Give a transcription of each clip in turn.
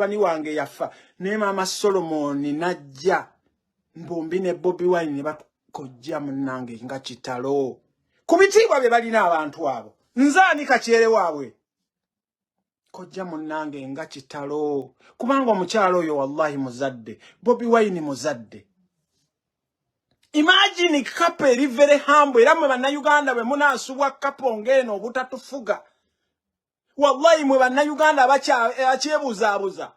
Mutabani wange yafa, naye maama Solomoni najja mbombi ne Bobi Wine ne batukojja. Munnange, nga kitalo ku bitiibwa bye balina abantu abo. Nze ani kakyere waabwe? Kojja munnange, nga kitalo, kubanga omukyalo oyo wallahi muzadde, Bobi Wine muzadde. Imagine couple eri very humble. Era mwe Bannayuganda bwe munaasubwa couple ng'eno obutatufuga, wallahi mwe Bannayuganda abakyebuzaabuza,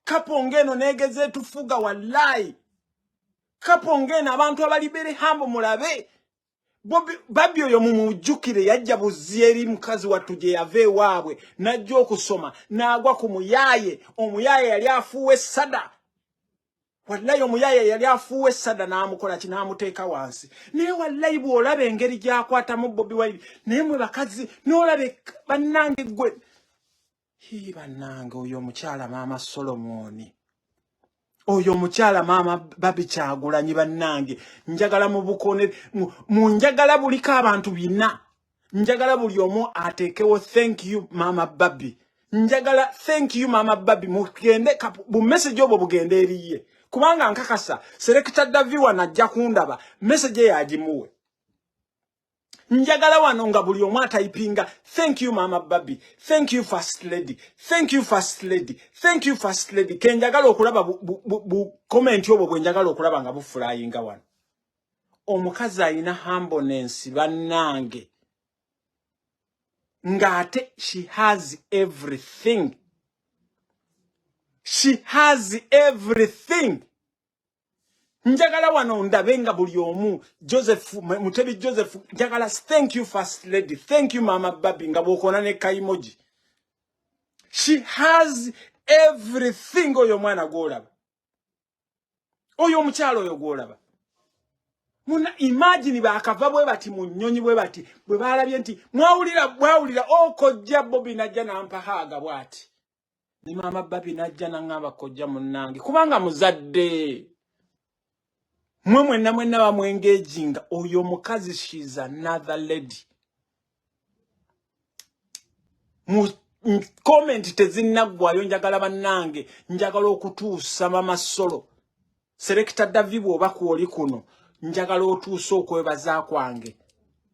couple ng'eno neegeza etufuga, wallahi couple ng'eno, abantu abali very humble, mulabe Babi oyo mumujjukire, yajja buzzi eri mukazi wattu gye yava ewaabwe n'ajja okusoma n'agwa ku muyaaye. Omuyaaye yali afuuwa essada, wallayi omuyaaye yali afuuwa essada n'amukola ki? N'amuteeka wansi. Naye wallayi bw'olaba engeri gy'akwatamu Bobi Wine, naye mwe bakazi n'olaba bannange gwe hii, bannange, oyo omukyala maama Solomoni, oyo omukyala maama Babi Kyagulanyi, bannange, njagala mu bukone mu njagala buliko abantu bina, njagala buli omu ateekewo "Thank you, Maama Babi." Njagala "Thank you, Maama Babi." Mugende bu message obwo bugende eriye, kubanga nkakasa Selector Davi wano ajja kundaba, message eyo agimuwe. Njagala wano nga buli omu atayipinga "Thank you, Mama Babi. Thank you, First Lady. Thank you, First Lady. Thank you, First Lady." Kenjagala okulaba bu comment obwo bwe njagala okulaba nga bufulayinga wano. Omukazi alina humbleness, bannange, ng'ate she has everything, she has everything. Njagala wano ndabe nga buli omu, Joseph Mutebi, Joseph, njagala "Thank you, First Lady. Thank you, Mama Babi," nga bwokona ne ka emoji. She has everything. Oyo omwana gwolaba, oyo omukyalo oyo gwolaba muna, imagine bakava bwe bati mu nnyonyi bwe bati bwe balabye nti mwawulira bwawulira okojja Bobi najja nampahaaga bw'ati ne Maama Babi najja naŋŋamba, "Kojja munnange," kubanga muzadde mwe mwenna mwenna bamwengeginga. Oyo omukazi, she's another lady. Mu comment tezinnaggwayo, njagala bannange, njagala okutuusa Mama Solo, Selector Davi, bw'oba kwoli kuno, njagala otuuse okwebaza kwange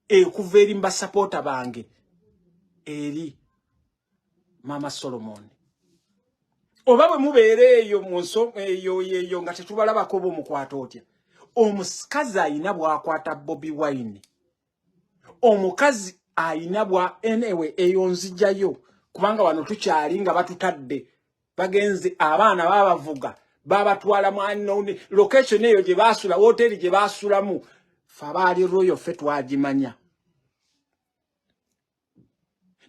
ekuva eri mbasapota bange eri Mama Solomon. Oba bwe mubeera eyo mu nso eyo eyo nga tetubalabako, oba omukwata otya? Omukazi ayina bw'akwata Bobi Wine, omukazi ayina bwa. Anyway, eyo nzijayo kubanga wano tukyali nga batutadde, bagenze abaana babavuga babatwala mu unknown location eyo gye basula, woteri gye basulamu. Fe abaali royo ffe twagimanya,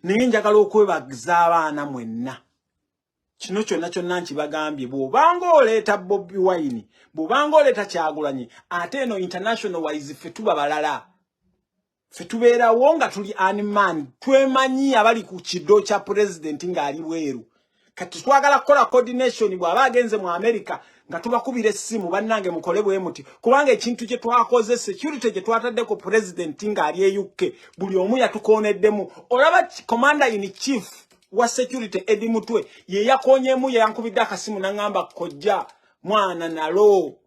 naye njagala okwebagiza abaana mwenna. Kino kyonna kyonna nkibagambye, bw'obanga oleeta Bobi Wine, bw'obanga oleeta Kyagulanyi, ate eno international wise ffe tuba balala, ffe tubeerawo nga tuli unmanned, twemanyi abali ku kiddo kya pulezidenti ng'ali bweru. Kati twagala kukola coordination. Bw'aba agenze mu America nga tubakubira essimu, "Bannange, mukole bwe muti," kubanga ekintu kye twakoze, security gye twatadde ku pulezidenti ng'ali e UK, buli omu yatukooneddemu. Olaba commander in chief wa security Edi Mutwe ye yakonyemu, yeyankubidde akasimu n'aŋŋamba, "Kojja mwana nalo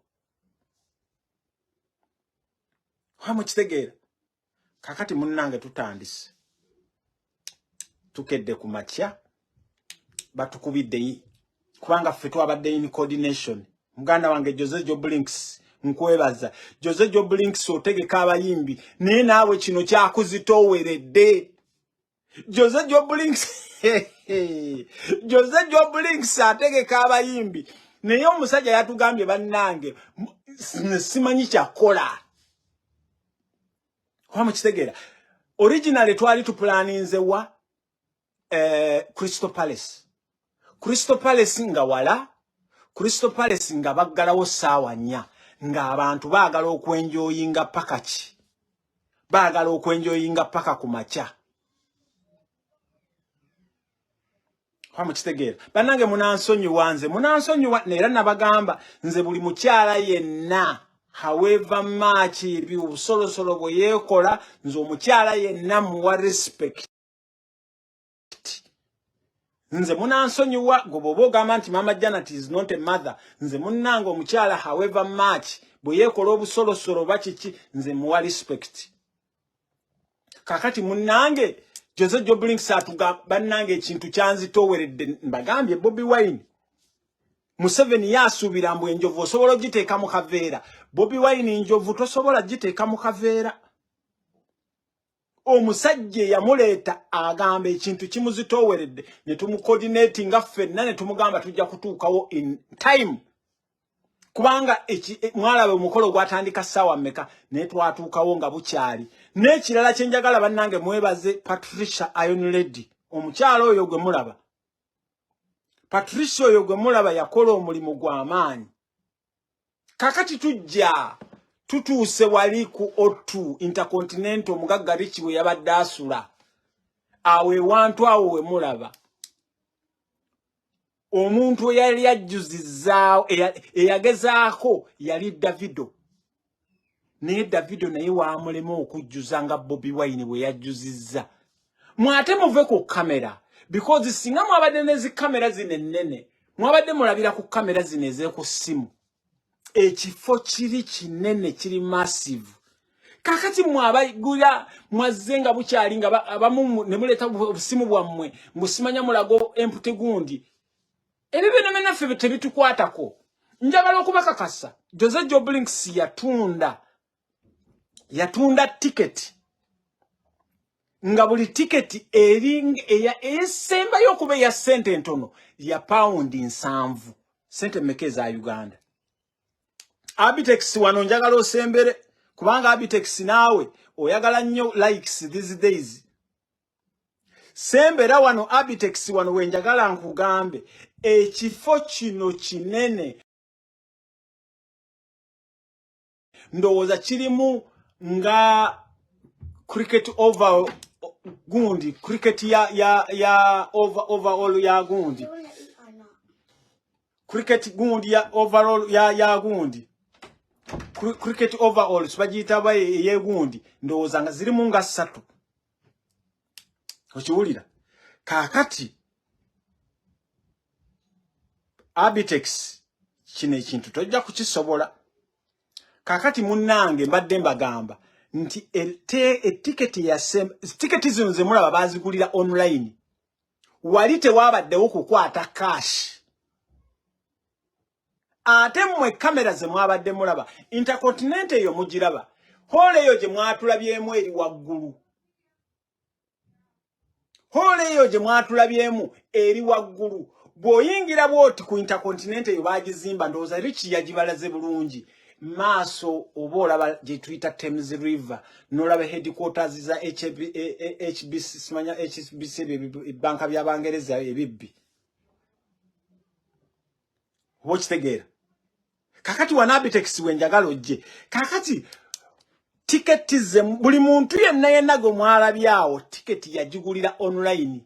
wamukitegeera." Kakati munnange, tutandise, tukedde ku makya, batukubidde kubanga ffe twabadde in coordination. Muganda wange Jose Joblinks, nkwebaza. Jose Joblinks, otegeka abayimbi, naye naawe kino kyakuzitooweredde. Jose Joblinks, Jose Joblinks ategeka abayimbi, naye omusajja yatugambye, "Bannange, simanyi kyakola." Oba mukitegeera, originally twali tuplaninze wa Crystal Palace. Crystal Palace nga wala, Crystal Palace nga baggalawo ssaawa 4, ng'abantu baagala okwenjoyinga paka ki, baagala okwenjoyinga paka ku makya. Oba mukitegeera, bannange, munansonyiwa, nze munansonyiwa, era nabagamba nze buli mukyala yenna, however much ebi obusolosolo bwe yeekola, nze omukyala yenna muwa respect. Nze munansonyiwa, gwe bw'oba ogamba nti Mama Janet is not a mother. Nze munnange omukyala, however much bwe yeekola obusolosolo oba kiki, nze muwa respect. Kakati munnange Jose Joblinks atuga, bannange, ekintu kyanzitooweredde. Mbagambye, Bobi Wine, Museveni yasuubira mbu enjovu osobola ogiteeka mu kaveera. Bobi Wine, enjovu tosobola giteeka mu kaveera. Omusajja eyamuleeta agamba ekintu kimuzitooweredde, ne tumucoordinate nga ffenna, ne tumugamba tujja kutuukawo in time, kubanga mwalaba omukolo gwatandika ssaawa mmeka, naye twatuukawo nga bukyali. N'ekirala kye njagala, bannange, mwebaze Patricia Iron Lady. Omukyala oyo gwe mulaba, Patricia oyo gwe mulaba, yakola omulimu gw'amaanyi. Kakati tujja tutuuse wali ku O2 Intercontinental, omugagga Rich bwe yabadde asula awo. Ewantu awo we mulaba omuntu eyali ajjuzizaawo, eyagezaako, yali Davido. Naye Davido naye wamulema okujjuza nga Bobi Wine bwe yajjuzizza. Mwate muve ku kamera, because singa mwabadde nezi kamera zino ennene, mwabadde mulabira ku kamera zino ez'eku ssimu. Ekifo kiri kinene, kiri massive. Kakati mwe abagula mwazze nga bukyali, nga abamu ne muleeta obusimu bwammwe, mbusimanya mulago empute gundi, ebyo byonna byonna tebitukwatako. Njagala okubakakasa, Jose Joblinks yatunda tiketi, nga buli tiketi eri esembayo okuba eya ssente entono ya pawundi 70. Sente mmeka eza Uganda? Abitex, wano njagala osembere, kubanga Abitex naawe oyagala nnyo likes these days. Sembera wano, Abitex, wano wenjagala nkugambe ekifo kino kinene. Ndowooza kirimu nga cricket over gundi, cricket ya overall ya gundi, You wanna eat or not? cricket gundi ya overall ya gundi, cricket overall bagiyita ba eyegundi. Ndowooza nga zirimu nga ssatu, okiwulira? Kaakati Abitex, kino ekintu tojja kukisobola. Kaakati munnange, mbadde mbagamba nti etiketi ya tiketi zino ze mulaba bazigulira online. Wali tewabaddewo kukwata cash. Ate mmwe kamera ze mwabadde mulaba, Intercontinental eyo mugiraba, hall eyo gye mwatulabyemu eri waggulu. Hall eyo gye mwatulabyemu eri waggulu. Bw'oyingira bw'oti ku Intercontinental eyo, bagizimba, ndowooza Rich yagibalaze bulungi. Maaso oba olaba gye tuyita Thames River, n'olaba headquarters za HB, HBC, simanya HSBC, ebyo ebbanka by'Abangereza ebibbi, oba okitegeera? Kakati wano Abitex we njagala ojje. Kakati tiketi ze buli muntu yenna yenna gwe mwalabyawo, tiketi yagigulira online.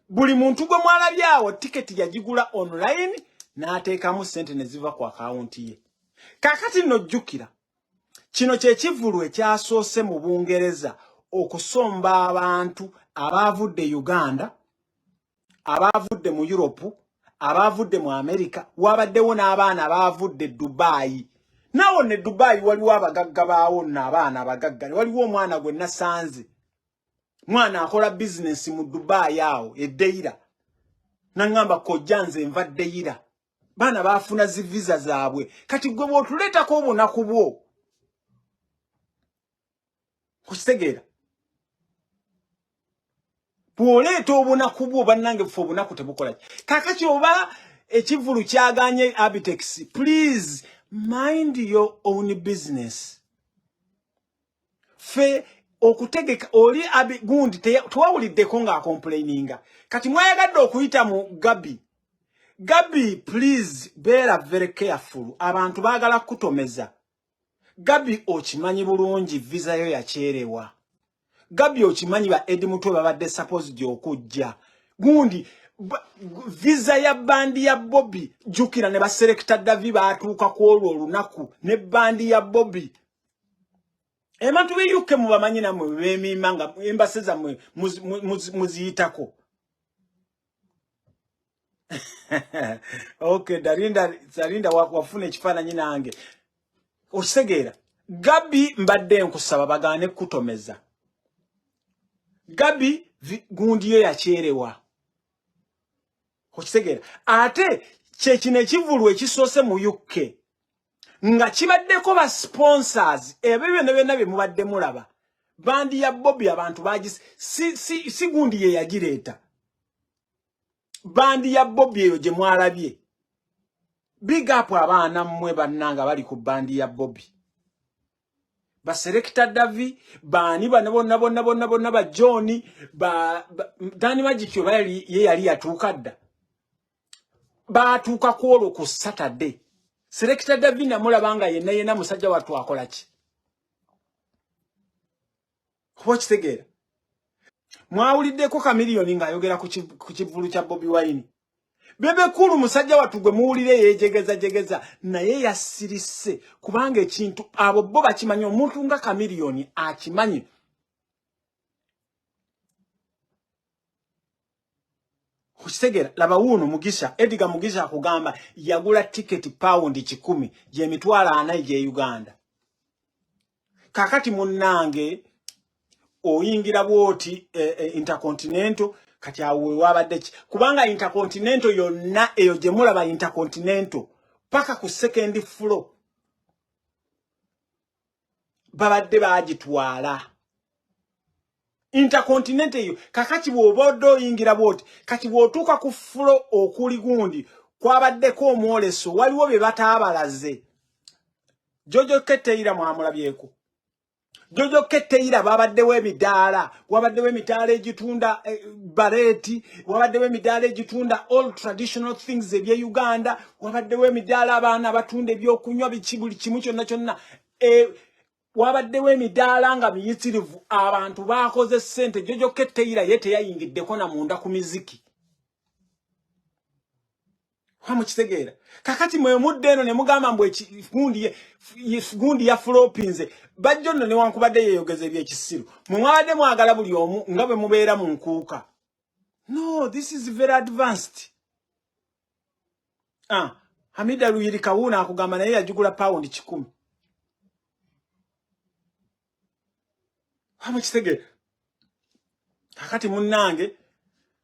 Buli muntu gwe mwalabyawo, tiketi yagigula online, n'ateekamu ssente ne ziva ku akawunti ye. Kakati nno jjukira, kino kye kivvulu ekyasoose mu Bungereza okusomba abantu abaavudde Uganda, abaavudde mu Europe, abaavudde mu America. Wabaddewo n'abaana abaavudde Dubayi. Naawo ne Dubayi waliwo abagagga baawo nno, abaana abagagga. Waliwo omwana gwe nasanze, mwana akola bizinesi mu Dubayi awo eddeira, naŋŋamba, "Kojja, nze nva Ddeira." Baana baafuna zi visa zaabwe. Kati gwe bw'otuleetako obunaku bwo, okitegeera? Bw'oleeta obunaku bwo, bannange, ffe obunaku tebukola ki? Kakati oba ekivvulu kyaganye, Abitex, please mind your own business. Ffe okutegeka oli abi gundi tewawuliddeko ng'acomplaininga. Kati mwayagadde okuyita mu Gabi. Gabi, please beera very careful, abantu baagala kukutomeza. Gabi, okimanyi bulungi visa yo yakyerewa. Gabi, okimanyi ba Edi Mutwe babadde supposed okujja gundi visa ya bandi ya Bobi. Jjukira ne baselector Davi baatuuka ku olwo olunaku ne bandi ya Bobi. Abantu be UK mubamanyi nammwe, beemiima nga embassy zammwe muziyitako. Okay, Darinda, Darinda wafuna ekifaananyi nange. Okitegeera? Gabi, mbadde nkusaba bagaane kukutomeza. Gabi, gundi yo yakyerewa. Okitegeera? Ate kyekino ekivulu ekisoose mu UK nga kibaddeko ba sponsors, ebyo byonna byonna bye mubadde mulaba. Bandi ya Bobi abantu bagisi si, si, si gundi ye yagireeta. Bandi ya Bobi eyo gye mwalabye. Big up abaana mmwe bannanga bali ku bandi ya Bobi. Baselekta Davi, baani bano bonna bonna bonna bonna, ba John, ba Dani Magic oba ye yali yatuuka dda. Baatuuka ku olwo ku Saturday. Selekta Davi namulaba nga yenna yenna musajja wattu akola ki? Kuba okitegeera? Mwawuliddeko Kamiliyoni ng'ayogera ku kivvulu kya Bobi Wine. Bebe Cool musajja wattu gwe muwulire yeejegezajegeza naye yasirise kubanga ekintu abo bo bakimanyi, omuntu nga Kamiliyoni akimanyi. Okitegeera? Laba wuuno Mugisha, Edgar Mugisha akugamba yagula tiketi pawundi 100, gy'emitwalo 40 egy'e Uganda. Kakati munnange oyingira bwoti Intercontinental, kati awo wewabadde ki? Kubanga Intercontinental yonna eyo gye mulaba, Intercontinental paka ku second floor babadde baagitwala Intercontinental eyo. Kakati bw'oba odde oyingira bwoti, kati bw'otuuka ku floor okuli gundi kwabaddeko omwoleso, waliwo bye bataabalaze. Jojo Keteira mwamulabyeko. Jojo Keteira babaddewo emidaala, wabaddewo emidaala egitunda bareeti, wabaddewo emidaala egitunda all traditional things ebye Uganda, wabaddewo emidaala abaana abatunda ebyokunywa, biki, buli kimu kyonna kyonna. Wabaddewo emidaala nga miyitirivu, abantu bakoze ssente. Jojo Keteira ye teyayingiddeko na munda ku miziki, wamukitegeera? Kakati mwe mudde eno ne mugamba mbu gundi ya flopinze. Bajjo nno newankubadde yeeyogeza ebyekisiru, mwe mwabadde mwagala buli omu nga bwe mubeera mu nkuuka. No, this is very advanced. Ah, Hamida Luyiri Kawuuna akugamba naye yagigula pawundi 100. Wamukitegeera? Kakati munnange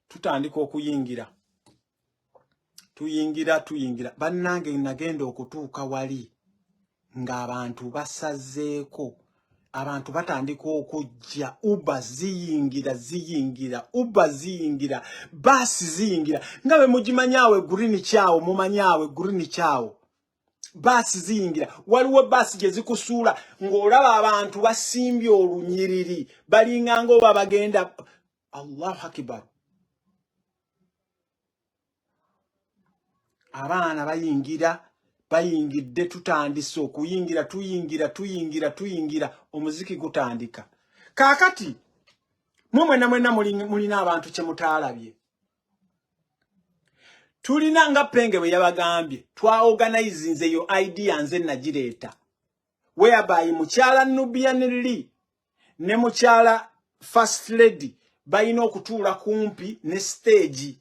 tutandika okuyingira, tuyingira, tuyingira. Bannange, nagenda okutuuka wali ng'abantu basazeeko, abantu batandika okujja, Uber ziyingira, ziyingira, Uber ziyingira, baasi ziyingira nga bwe mugimanyaawe green kyawo, mumanyaawe green kyawo, baasi ziyingira. Waliwo baasi gye zikusuula ng'olaba abantu basimbye olunyiriri, balinganga oba bagenda. Allahu akibar! Abaana bayingira, bayingidde, tutandise okuyingira, tuyingira, tuyingira, tuyingira, omuziki gutandika. Kaakati mwe mwena mwena mulina abantu kye mutaalabye. Tulina nga Penge bwe yabagambye, twaorganizinze eyo idea, nze nagireeta, whereby mukyala Nubian Lee ne mukyala First Lady balina okutuula kumpi ne stage.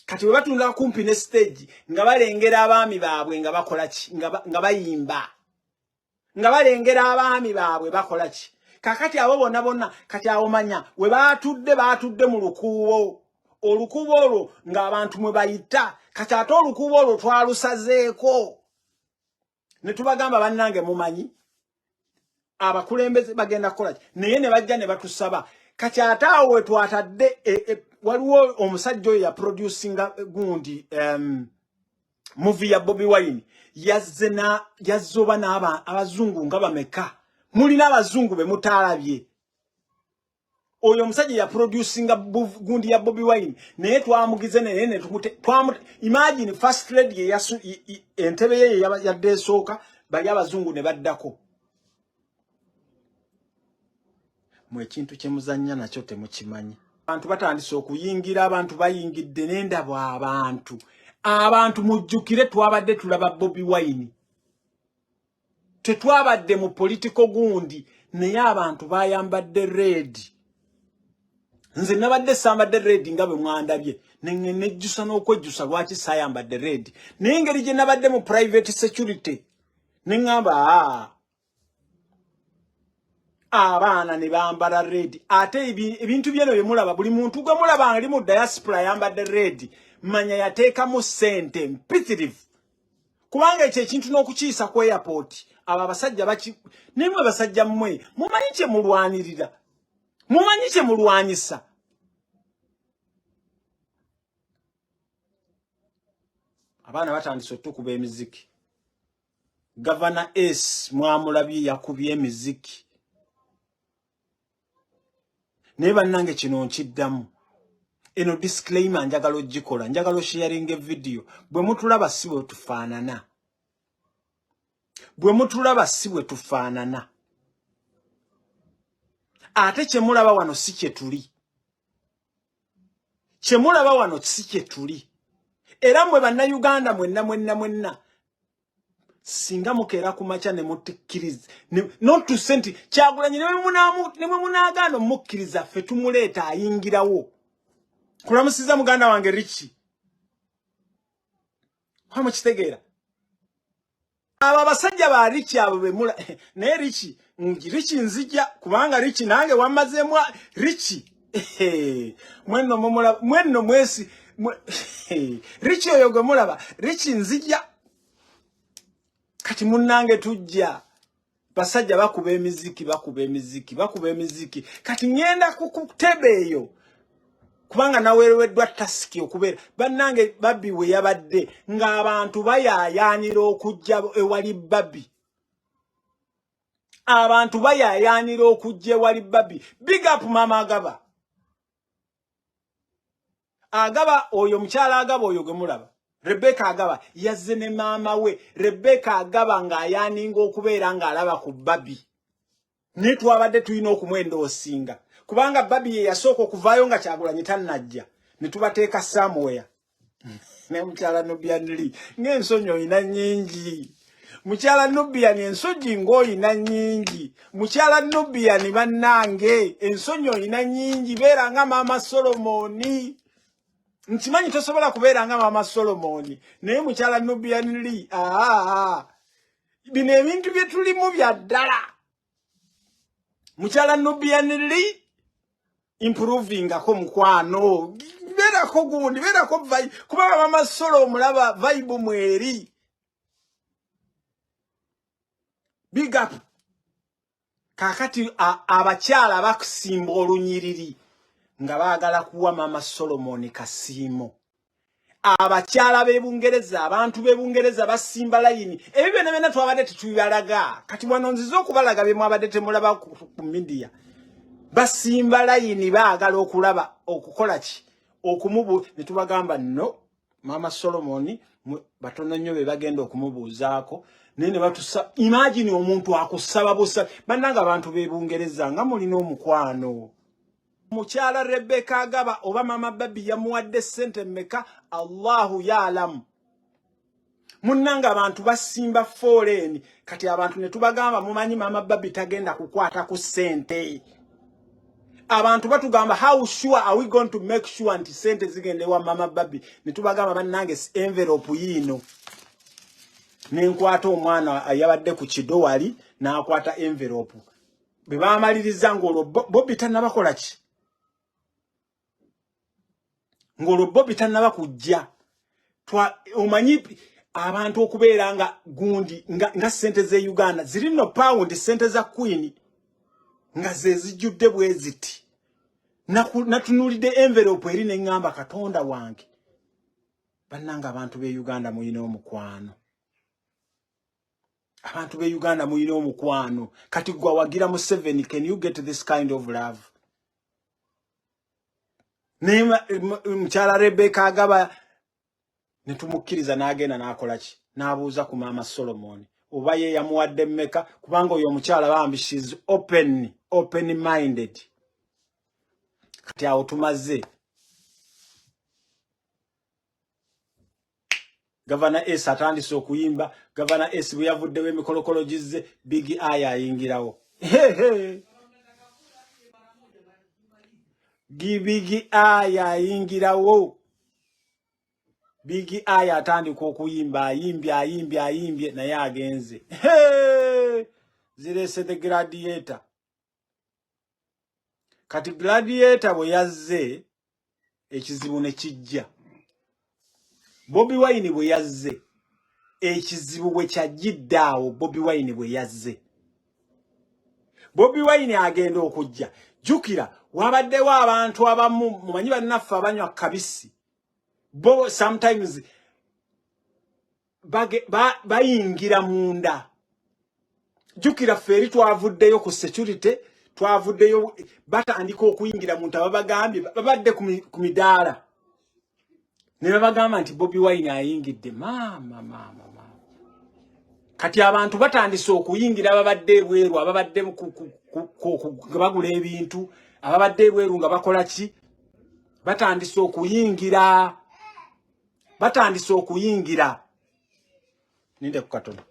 Kati bwe batuula kumpi ne stage nga balengera abaami baabwe nga bakola ki, nga bayimba, nga balengera abaami baabwe bakola ki. Kakati abo bonna bonna, kati awo manya we baatudde, baatudde mu lukuubo, olukuubo olwo ng'abantu mwe bayita. Kati ate olukuubo olwo twalusazeeko ne tubagamba, bannange mumanyi abakulembeze bagenda kukola ki, naye ne bajja ne batusaba. Kati ate awo we twatadde waliwo omusajja oyo yaproducinga gundi movie ya Bobi Wine, yazze na yazze oba n'aba abazungu nga bameka, mulina abazungu be mutaalabye. Oyo omusajja ya producinga gundi ya Bobi Wine, naye twamugize, naye ne tumute imagine First Lady ye yasu entebe ye yadde esooka, bali abazungu ne baddako. Mwe ekintu kye muzannya nakyo temukimanyi. Abantu batandise okuyingira, abantu bayingidde n'endabo, abantu mujjukire twabadde tulaba Bobi Wine, tetwabadde mu political gundi, naye abantu bayambadde red. Nze nabadde sambadde red nga bwe mwandabye, nejjusa n'okwejjusa lwaki saayambadde red, naye engeri gye nabadde mu private security ne ŋŋamba aa abaana ne bambala red. Ate ebintu byeno bye mulaba, buli muntu gwe mulaba ali mu diaspora ayambadde red, manya yateekamu ssente mpitirivu, kubanga ekyo ekintu n'okukiisa ku airport, abo abasajja baki. Naye mwe basajja mmwe mumanyi kye mulwanirira, mumanyi kye mulwanyisa. Abaana batandise otukuba emiziki. Gavana S mwamulabye yakubye emiziki. Naye bannange, kino nkiddamu, eno disclaimer njagala ogikola, njagala osharinga evidiyo. Bwe mutulaba si bwe tufaanana, bwe mutulaba si bwe tufaanana, ate kye mulaba wano si kye tuli, kye mulaba wano si kye tuli. Era mmwe Bannayuganda mwenna mwenna mwenna, singa mukeera ku makya ne mutikkiriza, notuse nti Kyagulanyi ne mwe munaagaana omukkiriza, ffe tumuleeta ayingirawo. Kulamusiza muganda wange Riki, wamukitegeera. Abo abasajja ba Riki abo bemula naye Riki, Riki nzija kubanga Riki nange wammazeemu. Riki mwenno mumulaba, mwenno mwesi Riki oyo gwe mulaba, Riki nzija. Kati munnange tujja, basajja bakuba emiziki, bakuba emiziki, bakuba emiziki. Kati ŋŋenda ku tebe eyo kubanga naweereweddwa task okubeera. Bannange, Babbi we yabadde ng'abantu bayaayaanira okujja ewali Babbi, abantu bayaayaanira okujja ewali Babbi. Big up mama Agaba, Agaba oyo mukyala Agaba oyo gwe mulaba, Rebeka Agaba, yazze ne maama we Rebeka Agaba ng'ayaaninga okubeera ng'alaba ku Babbi. Naye twabadde tulina okumwendoosinga kubanga Babbi ye yasooka okuvaayo nga Kyagulanyi tannajja, ne tubateeka somewhere. Ne mukyala Nubian Lee, ng'ensonyi olina nnyingi, mukyala Nubian, ensonyi ng'olina nnyingi, mukyala Nubian. Bannange, ensonyi olina nnyingi, beera nga maama Solomoni. Nkimanyi tosobola kubeera nga maama Solomoni, naye mukyala Nubian Lee, aa bino ebintu bye tulimu bya ddala. Mukyala Nubian Lee, improvingako mukwano, beerako gundi, beerako vibe, kubanga mama Solo omulaba vibe mweri. Big up. Kakati abakyala bakusimba olunyiriri nga baagala kuwa mama Solomon kasiimo. Abakyala b'e Bungereza, abantu b'e Bungereza basimba layini. Ebyo byonna byonna twabadde tetubibalaga, kati wano nzize okubalaga bye mwabadde temulaba ku media. Basimba layini baagala okulaba, okukola ki, okumubu. Ne tubagamba no, mama Solomon batono nnyo be bagenda okumubuuzaako, naye ne batusa. Imagine omuntu akusaba busa. Bannanga, abantu b'e Bungereza nga mulina omukwano. Mukyala Rebeka Agaba, oba mama Babi yamuwadde ssente mmeka, Allahu yaalamu. Munnanga, abantu basimba foreeni. Kati abantu ne tubagamba, mumanyi mama Babi tagenda kukwata ku ssente. Abantu batugamba, how sure are we going to make sure nti ssente zigenda ewa mama Babi? Ne tubagamba, bannange, envelope yiino. Nenkwata omwana ayabadde ku kido wali n'akwata envelope. Bwe bamaliriza, ng'olwo Bobi tannabakola ki, ng'olwo Bobi tannaba kujja. Omanyi abantu okubeera nga gundi nga ssente z'e Uganda ziri no pound, ssente za Queen nga ze zijjudde bwe ziti. Natunuulidde envelope eri ne ŋŋamba, Katonda wange, bannanga, abantu b'e Uganda mulina omukwano, abantu b'e Uganda mulina omukwano. Kati gwe awagira Museveni, can you get this kind of love? Naye mukyala Rebeka Agaba ne tumukkiriza n'agenda n'akola ki, n'abuuza ku maama Solomon oba ye yamuwadde mmeka, kubanga oyo omukyala bambi, she's open minded. Kati awo tumaze. Gavana S atandise okuyimba. Gavana S bwe yavuddewo, emikolokolo gizze. Big Eye ayingirawo. Big Eye ayingirawo. Big Eye atandika okuyimba, ayimbye, ayimbye, ayimbye, naye agenze. Zirese the Gladiator. Kati Gladiator bwe yazze, ekizibu ne kijja. Bobi Wine bwe yazze, ekizibu bwe kyajjidde awo. Bobi Wine bwe yazze, Bobi Wine agenda okujja, jjukira wabaddewo abantu abamu, mumanyi bannaffe abanywa kabisi, bo sometimes bayingira munda. Jjukira ffe eri twavuddeyo ku security, twavuddeyo, batandika okuyingira muntu, ababagambye babadde ku midaala ne babagamba nti Bobi Wine ayingidde. Maama, maama, maama, kati abantu batandise okuyingira, ababadde ebweru, ababadde nga bagula ebintu, ababadde ebweru nga bakola ki, batandise okuyingira, batandise okuyingira. Ninde ku katono.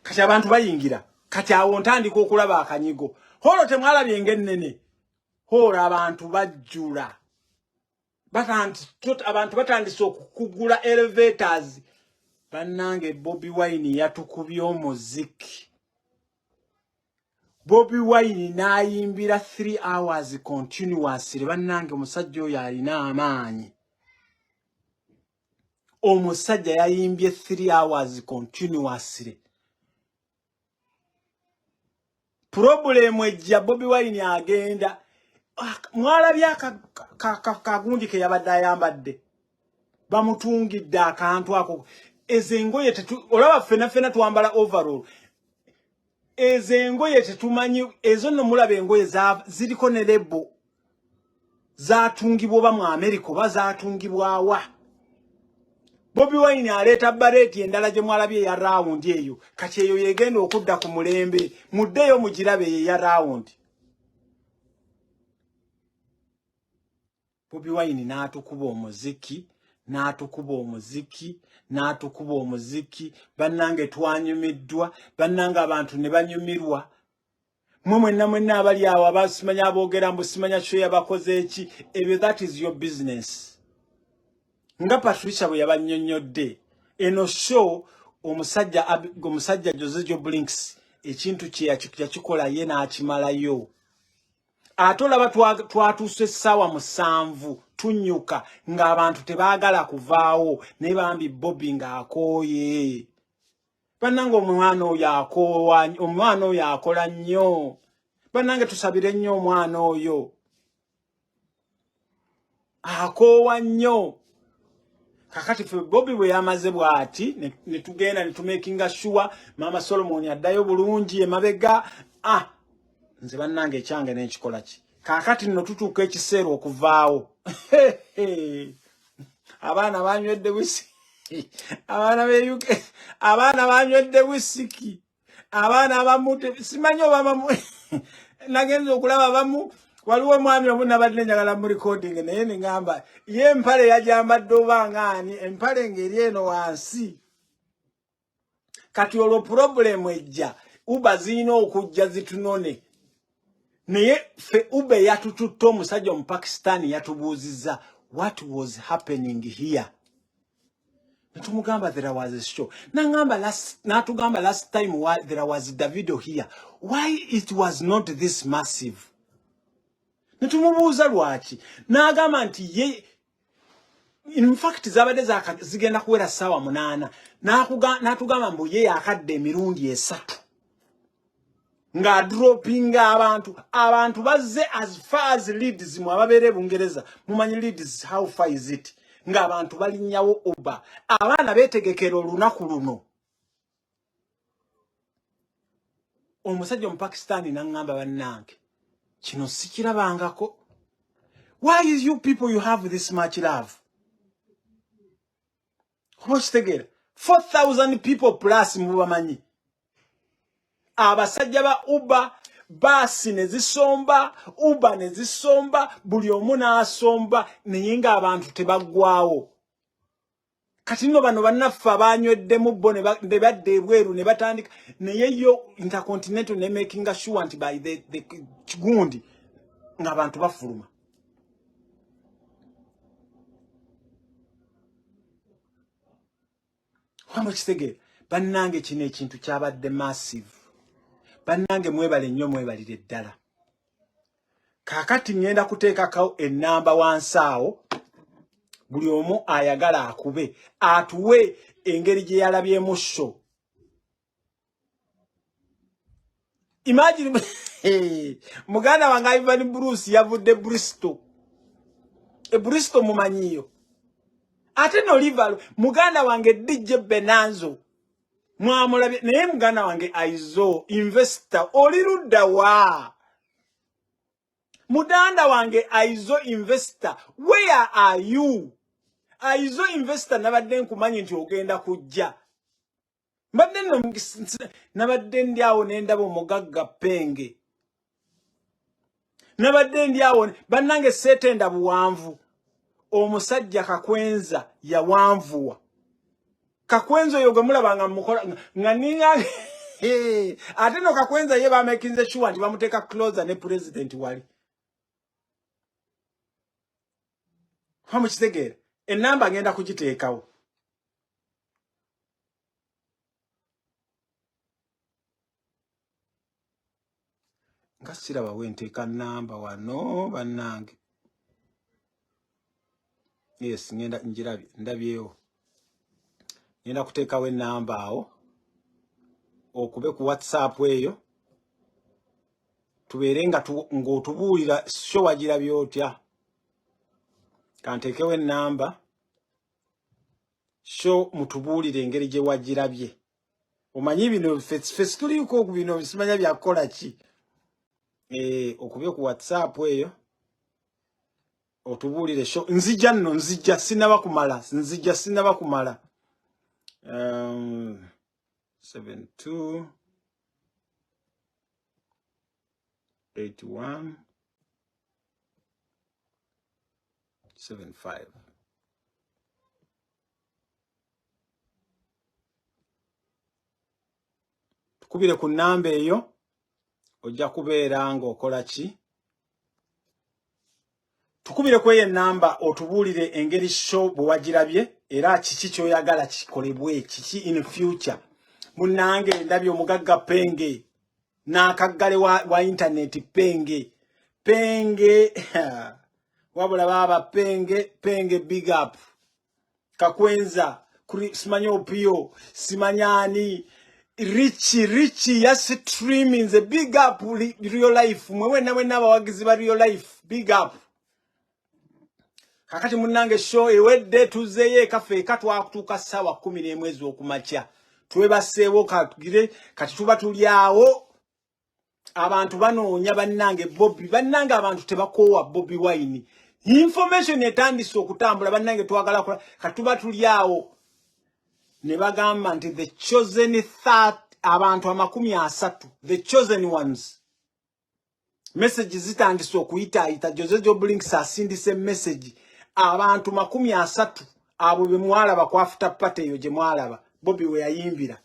Kati abantu bayingira, kati awo ntandika okulaba akanyigo. Hall temwalabye ng'ennene, hall abantu bajjula, abantu batandise okukugula elevators. Bannange, Bobi Wine yatukubye omuziki. Bobi Wine n'ayimbira 3 hours continuously. Bannange, omusajja oyo alina amaanyi. Omusajja yayimbye 3 hours continuously. Problem ejja, Bobi Wine agenda, mwalabye akagundi ke yabadde ayambadde, bamutungidde akantu ako. Ezo engoye, olaba ffena ffena twambala overall, ezo engoye tetumanyi ezo nno. Mulaba engoye ziriko ne label, zatungibwa oba mu America oba zatungibwawa. Bobi Wine aleeta beret endala gye mwalabye eya round eyo. Kati eyo yegenda okudda ku mulembe, muddeyo mugirabe eyo eya round. Bobi Wine n'atukuba omuziki, n'atukuba omuziki, n'atukuba omuziki. Bannange, twanyumiddwa. Bannange, abantu ne banyumirwa. Mwe mwenna mwenna abali awo abasimanya, aboogera mbu simanya kyo yabakoze eki, ebyo that is your business. Nga Patricia bwe yabannyonnyodde, eno show omusajja Jose Joe Blinks ekintu kye yakikola ye n'akimalayo. Ate olaba twatuuse essaawa 7, tunnyuka ng'abantu tebaagala kuvaawo, naye bambi Bobi ng'akooye. Bannange, omwana oyo akoowa, omwana oyo akola nnyo. Bannange, tusabire nnyo omwana oyo, akoowa nnyo. Kakati ffe Bobi bwe yamaze bw'ati, ne tugenda ne tumakinga sure Maama Solomon addayo bulungi emabega. Ah, nze bannange ekyange n'ekikola ki. Kaakati nno tutuuka ekiseera okuvaawo. Abaana banywedde wisiki, abaana be UK, abaana banywedde wisiki. Abaana abamu simanyi oba bamu nagenza okulaba abamu. Waliwo omwami omu nabadde njagala mu recording, naye neŋŋamba ye empale yajambadde oba ngaani, empale ng'eri eno wansi. Kati olwo problem ejja, Uber zirina okujja zitunone, naye ffe Uber yatututte. Omusajja Omupakistani yatubuuzizza, "What was happening here?" Netumugamba there was a show. Nangamba last, natugamba last time why there was Davido here, why it was not this massive? Netumubuuza lwaki, n'agamba nti ye in fact zabadde zigenda kuwera ssaawa 8. N'atugamba mbu ye yakadde emirundi 3 ng'adropinga abantu. Abantu bazze as far as Leeds. Mu ababeera e Bungereza mumanyi Leeds, how far is it? Ng'abantu balinnyawo Uber, abaana beetegekera olunaku luno. Omusajja Omupakistani n'aŋŋamba, "Bannange, kino sikirabangako. Why is you people, you have this much love?" Oba okitegeera, 4000 people plus mubamanyi, abasajja ba Uber, baasi ne zisomba, Uber ne zisomba, buli omu n'asomba, naye ng'abantu tebaggwawo. Kati nno bano bannaffe abanyweddemu bo ne badda ebweru ne batandika, naye yo Intercontinental ne makinga sure nti by the kigundi ng'abantu bafuluma. Wamwe kitegeera bannange, kino ekintu kyabadde massive. Bannange, mwebale nnyo, mwebalire ddala. Kaakati ŋŋenda kuteekako ennamba wansi awo, buli omu ayagala akube atuwe engeri gye yalabyemu show. Imagine muganda wange Ivan Bruce yavudde Bristol, e Bristol mumanyiyo. Ate no Liverpool, muganda wange DJ Benanzo mwamulabye. Naye muganda wange Aizo Investor, oli ludda wa? Muganda wange Aizo Investor, where are you? Aizo Investor, nabadde nkumanyi nti ogenda kujja. Mbadde nno nabadde ndi awo ne ndaba omugagga Penge. Nabadde ndi awo bannange, seetenda buwanvu. Omusajja Kakwenza yawanvuwa. Kakwenza oyo gwe mulaba nga mukola nga ninga, ate no Kakwenza ye bamekinze sure nti bamuteeka closer ne president wali. Mukitegeera, enamba ngenda kugiteekawo. Nga siraba wenteeka namba wano bannange. Yes, ngenda njirabye, ndabyewo. Ngenda kuteekawo enamba awo, okube ku WhatsApp eyo, tubeere nga ng'otubuulira show wagirabye otya. Kanteekewo enamba show, mutubuulire engeri gye wagirabye. Omanyi bino ffe situliiko ku bino, simanya byakukola ki. Okubye ku WhatsApp eyo otubuulire show. Nzija nno, nzija, sinaba kumala, nzija, sinaba kumala. 72 81 75. Tukubire ku namba eyo, ojja kubeera ng'okola ki. Tukubire ku eyo enamba, otubuulire engeri show bwe wagirabye, era kiki ky'oyagala kikolebwe kiki in future. Munnange, ndabye omugagga Penge n'akaggale wa internet. Penge, Penge, wabula baaba Penge, Penge, big up. Kakwenza, simanyi Opio, simanyi ani, Richi, Richi ya streaming, big up. Real life, mwe wena wena abawagizi ba real life, big up. Kakati munnange, show ewedde, tuzeeyo ekaffe. Eka twakutuuka ssaawa 11 ez'okumakya, twebaseewo katugire. Kati tuba tuli awo, abantu banoonya bannange Bobi. Bannange, abantu tebakoowa Bobi Wine. Information etandise okutambula. Bannange, twagala kola. Kati tuba tuli awo ne bagamba nti the chosen that abantu 30, the chosen ones. Message zitandise okuyitaayita. Jose Joblinks asindise message, abantu 30 abo be mwalaba ku after party eyo gye mwalaba Bobi we yayimbira.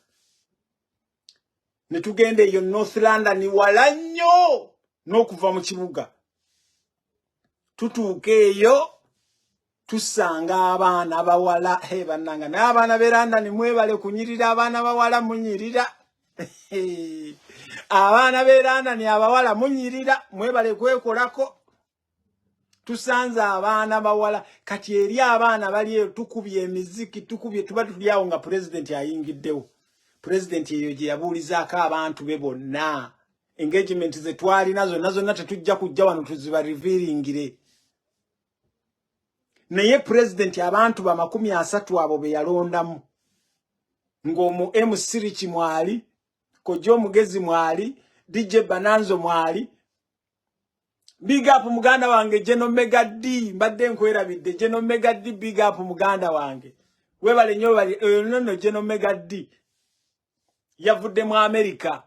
Ne tugenda eyo North London, wala nnyo n'okuva mu kibuga. Tutuuka eyo, tusanga abaana bawala. He bannanga, naye abaana b'e London mwebale kunyirira. Abaana bawala munyirira, abaana b'e London abawala munyirira, mwebale kwekolako. Tusanze abaana bawala. Kati eri abaana bali eyo, tukubye emiziki, tukubye, tuba tuli awo nga pulezidenti ayingiddewo. Pulezidenti eyo gye yabuulizaako abantu be bonna. Engagement ze twalina zonna zonna tetujja kujja wano tuziba revealingire, naye pulezidenti abantu ba 30 abo be yalondamu, ng'omu MC Rich mwali, Kojja Omugezi mwali, DJ Bananzo mwali. Big up muganda wange Geno Mega D, mbadde nkwerabidde. Geno Mega D, big up muganda wange, webale nnyo, webale. Oyo nonno Geno Mega D yavudde mu America,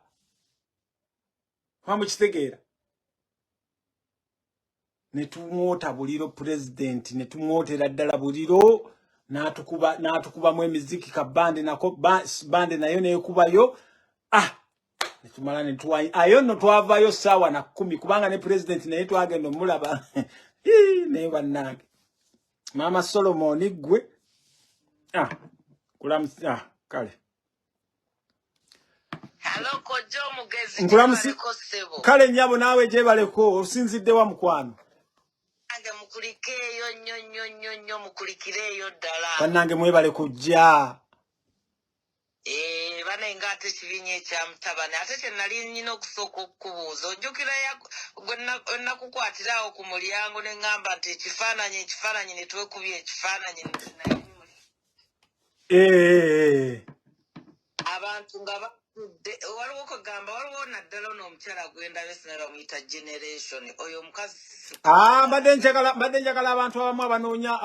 wamukitegeera. Ne tumwota buliro pulezidenti, ne tumwotera ddala buliro. N'atukuba, n'atukubamu emiziki, ka bandi nako, bandi nayo nekubayo. Ah, netumala netuwayi ayo nno, twavaayo ssaawa na 10, kubanga ne pulezidenti naye twagenda omulaba. Naye bannange, Maama Solomoni, ggwe, ah, kulamusi, ah, kale. Hello, kojja omugezi. Nkulamusi. Gyebaleko, ssebo. Kale nnyabo, naawe gyebaleko. Osinzidde wa, mukwano? Nange mukulikeeyo nnyo nnyo nnyo nnyo, mukulikireeyo ddala. Bannange, mwebale kujja. Eh, bane nga ate kibinya ekya mutabani, ate kye nali nnyina okusooka okukubuuza, ojjukira gwe nakukwatira awo ku mulyango ne ŋŋamba nti ekifaananyi, ekifaananyi, ne twekubya ekifaananyi naye abantu nga batudde, waliwo kugamba, waliwo naddala ono omukyala gwendabye, sinaba bamuyita Generation, oyo omukazi. Ah, mbadde njagala abantu abamu abanoonya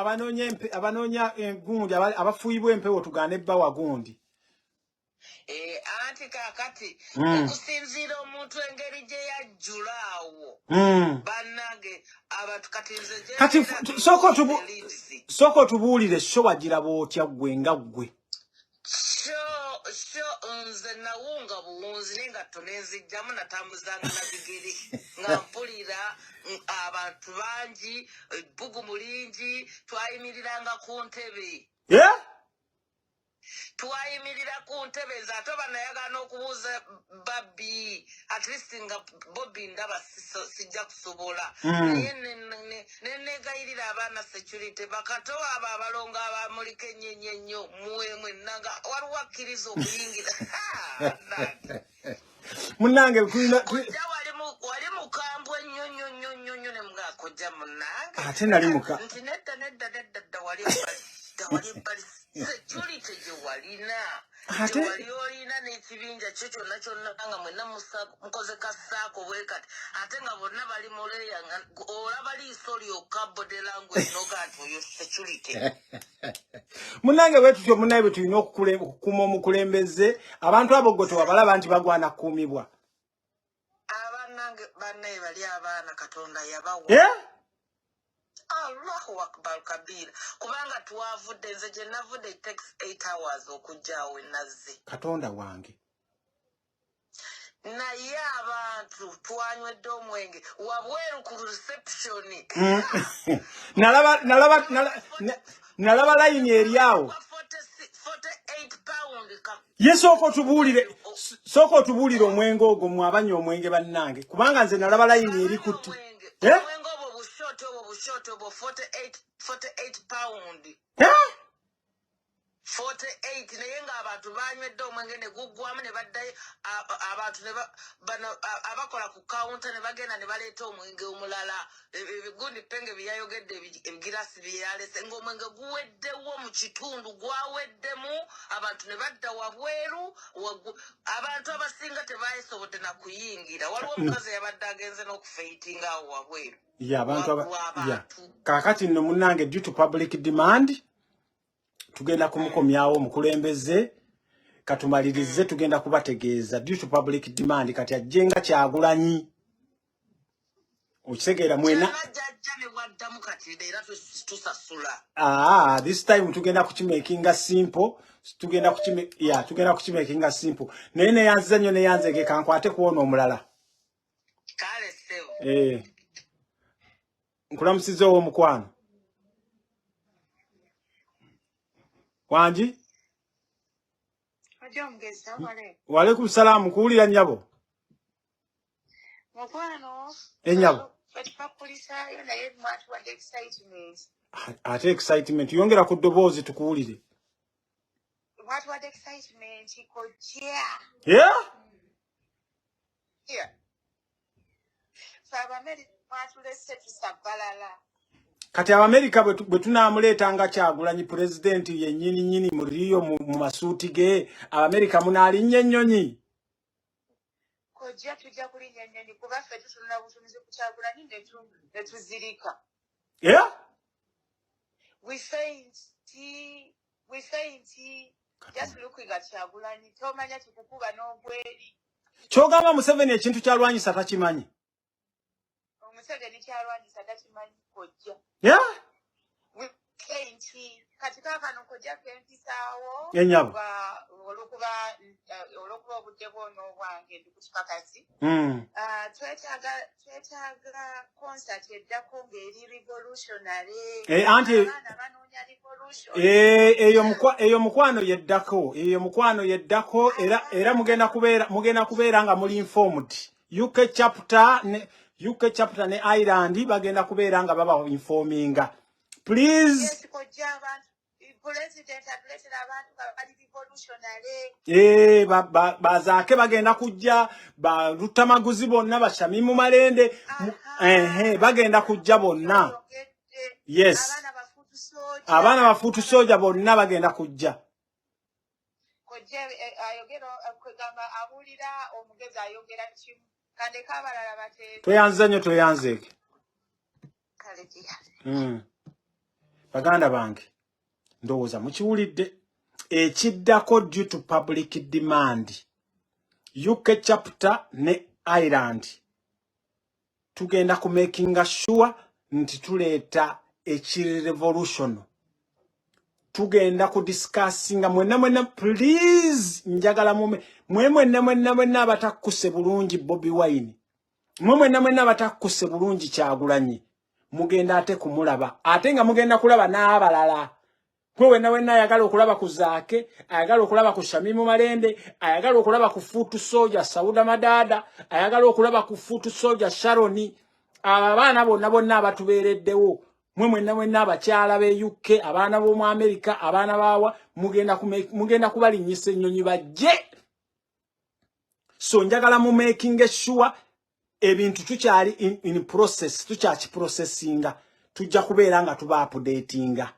gundi, abafuuyibwa empewo, tugaane ebbawa gundi. Eh, anti kaakati okusinziira omuntu engeri gye yajjula awo, bannange, abantu kati nze gye Kati mbeera Leeds. sooka otubuulire, show wagiraba otya ggwe nga ggwe? Show nze nawunga buwunzi n'engatto nenzijjamu, natambuzanga na bigere nga mpulira abantu bangi, ebbugumu lingi, twayimiriranga ku ntebe. Yeah? Twayimirira ku ntebe. Nze ate oba nayagala n'okubuuza Babbi, at least nga Bobi ndaba sijja kusobola, naye nenegayirira abaana security bakato abo abalongo abamulika ennyo ennyo ennyo, muwe mwenna nga waliwo akkiriza okuyingira. Ha, bannange. Munnange, tulina Kojja, wali mukambwe nnyo nnyo nnyo nnyo nnyo, ne mga kojja munnange. Ate nali muka Nti nedda, nedda, nedda dda, wali ebbali dda, wali ebbali, security gye walina, Ate gye wali olina n'ekibinja kyo kyonna kyonna, nga mwenna mukoze kasaako bwe kati, ate nga bonna bali muleeya, nga olaba liiso lyokka, body language noga nti oyo security. Munnange, bwe tutyo, munnaye, bwe tulina okukuuma omukulembeze. Abantu abo gwe tewabalaba nti bagwana kukuumibwa? Abannange, bannaye, bali abaana Katonda yabawa. Eh? Allahu akbar kabira, kubanga twavudde, nze gye navudde it takes 8 hours okujja awo enazze. Katonda wange! Naye abantu twanywedde omwenge wabweru ku reception. Nalaba layini eri awo. £48 Ye sooka otubuulire omwenge ogwo, mwe abanywa omwenge bannange, kubanga nze nalaba layini eri kutti. Eh? Omwenge obwo bushooti, obwo bushooti, obwo 48, £48. Eh? 48, naye ng'abantu banywedde omwenge ne guggwamu, ne baddayo, abantu ne bano abakola ku kawunta ne bagenda ne baleeta omwenge omulala. Ebigundi penge byeyayogedde, ebigirasi byeyalese, ng'omwenge guweddewo mu kitundu, gwaweddemu, abantu ne badda wabweru. Abantu abasinga tebayesobodde na kuyingira. Waliwo omukazi eyabadde agenze n'okufeitinga awo wabweru. Ya, abantu aba ya. Abantu. Kaakati nno munnange, due to public demand, tugenda kumukomyawo omukulembeze. Katumalirize, tugenda kubategeeza. Due to public demand, kati ajje nga Kyagulanyi, okitegeera mwena? Kyonna jjajja ne bwaddamu kati era tusasula. Ah, this time tugenda kukimakinga simple, tugenda kukime ya, tugenda kukimakinga simple. Naye neyanziza nnyo, neyanzege. Kankwate kuwona omulala. Kale ssebo. Eh, nkulamusiza ow'omukwano wangi. Ojja omugezi, awale. Waalaikum salaamu, kuwulira nnyabo. Mukwano. Ennyabo. Ffe tubakulisaayo, naye mwatuwadde excitement. Ate excitement, yongera ku ddoboozi tukuwulire. Mwatuwadde excitement, kojja. Yeah? Yeah. Ffe Abameri mwatulese tusabbalala. Kati Abamerika bwe tunaamuleeta nga Kyagulanyi pulezidenti yennyini nnyini mu riyo mu masuuti ge, Abamerika munaalinnya ennyonyi? Kojja, tujja kulinnya ennyonyi, kuba ffe tutunula butunuzi ku Kyagulanyi ne tuzirika. Yeah? We faint. We faint. Just looking at Kyagulanyi. Tomanya kikukuba n'ogweri. Kyogamba Museveni ekintu kyalwanyisa takimanyi? Omuseveni kyalwanyisa takimanyi, kojja. Yeah? We faint. Kati kaakano kojja kempisaawo. Enyabo. Olwokuba obudde bwona obwange ndi ku kipakasi. Ah, twetaaga concert eddako ng'eri revolutionary. Anti abaana banoonya revolution. Eyo mukwano yeddako era mugenda kubeera nga muli informed. UK chapter ne Ireland bagenda kubeera nga baba informinga, please. Yes, kojja, abantu, president atuleetera abantu nga bali revolutionary. Bazaake bagenda kujja, ba Lutamaguzi bonna, bashamimu Malende, ehe, bagenda kujja bonna. Oyogedde. Yes. Abaana ba foot soldier. Abaana ba foot soldier bonna bagenda kujja. Kojja, ayogera, kwegamba abuulira omugezi ayogera kimu, kandeka abalala bateebe. Tweyanze nnyo, tweyanzeeke. Kale giya. Baganda bange, ndowooza mukiwulidde ekiddako. Due to public demand, UK chapter ne Ireland tugenda ku makinga sure nti tuleeta ekiri revolution. Tugenda ku discussinga mwenna mwenna. Please, njagala mume mwe mwenna mwenna mwenna abatakkuse bulungi Bobi Wine, mwe mwenna mwenna abatakkuse bulungi Kyagulanyi, mugenda ate kumulaba, ate nga mugenda kulaba n'abalala. Gwe wenna wenna ayagala okulaba ku Zaake, ayagala okulaba ku Shamimu Malende, ayagala okulaba ku foot soldier Sauda Madada, ayagala okulaba ku foot soldier Sharoni, abo abaana bonna bonna abatubeereddewo, mwe mwenna mwenna abakyala b'e UK, abaana b'omu America, abaana baawa, mugenda kubalinnyisa ennyonyi bajje. So njagala mu making sure ebintu tukyali in process, tukyakiprocessinga, tujja kubeera nga tuba updatinga.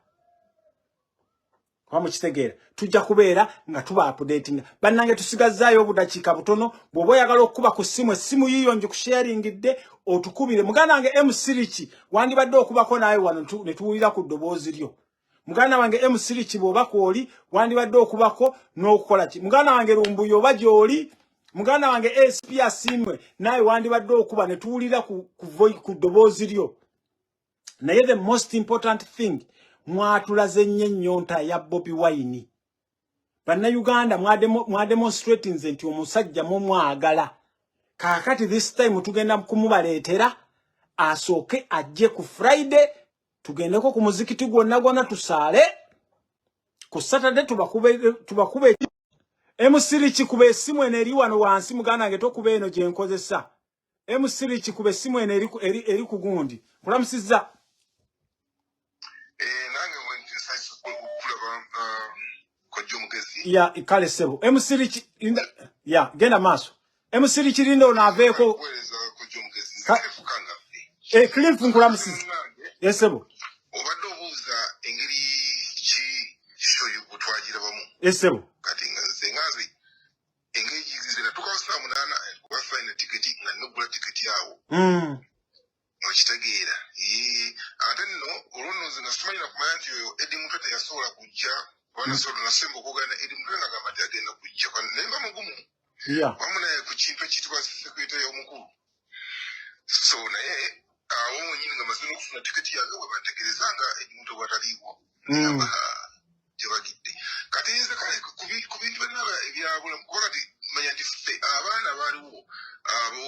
Kuba mukitegeera, tujja kubeera nga tuba updatinga. Bannange, tusigazaayo obudakiika butono. Bw'oba oyagala okukuba ku ssimu, essimu yiyo ngikusharingidde, otukubire. Muganda wange Msiriki, wandibadde okubako naawe wano ne tuwulira ku ddoboozi lyo. Muganda wange Msiriki, bw'oba kwoli, wandibadde okubako n'okukola ki. Muganda wange Lumbuye, oba gy'oli, muganda wange Sp Asiimwe, naawe wandibadde okuba ne tuwulira ku ddoboozi lyo. Naye the most important thing, mwatulaze nnyo ennyonta ya Bobi Wine. Bannayuganda, mwademonstratinze nti omusajja mumwagala. Kaakati this time tugenda kumubaleetera, asooke ajje ku Friday, tugendeko ku muzikiti gwonna gwonna tusaale, ku Saturday tubakube. Emusiri kikuba essimu eno eri wano wansi. Muganda wange, tokuba eno gye nkozesa. Emusiri kikuba essimu eno eri ku gundi. Kulamusizza. Nange nsanyusa okulaba, kojja omugezi. Ya, kale ssebo emusiri ya, genda maaso emusiri kirinda ono aveeko. Kuweereza, kojja omugezi, nze kefuka nga ffe. Cliff, nkulamusiza. Nange esebo. Obadde obuuza engeri ki show twagirabamu. Esebo. Kati nga nze engeri nze natukawo saa 8 kuba sayina tiketi nga nina tiketi awo. Okitegeera? Ee, ate nno olwo nno nze nga simanyi nakumanya nti oyo Edi Mutwe teyasobola kujja, kuba nasobola nasemba okwogera ne Edi Mutwe nga gamba nti agenda kujja, naye mba mugumu wamu naye ku kintu ekiyitibwa security omukulu. So naye awo wenyini nga maze n'okufuna tiketi yange, bwe bantegereza nga Edi Mutwe bwataliiwo, ngamba tebagidde. Kati nze kale ku bintu byonna ebyabulamu, kuba kati manya nti ffe abaana baaliwo abo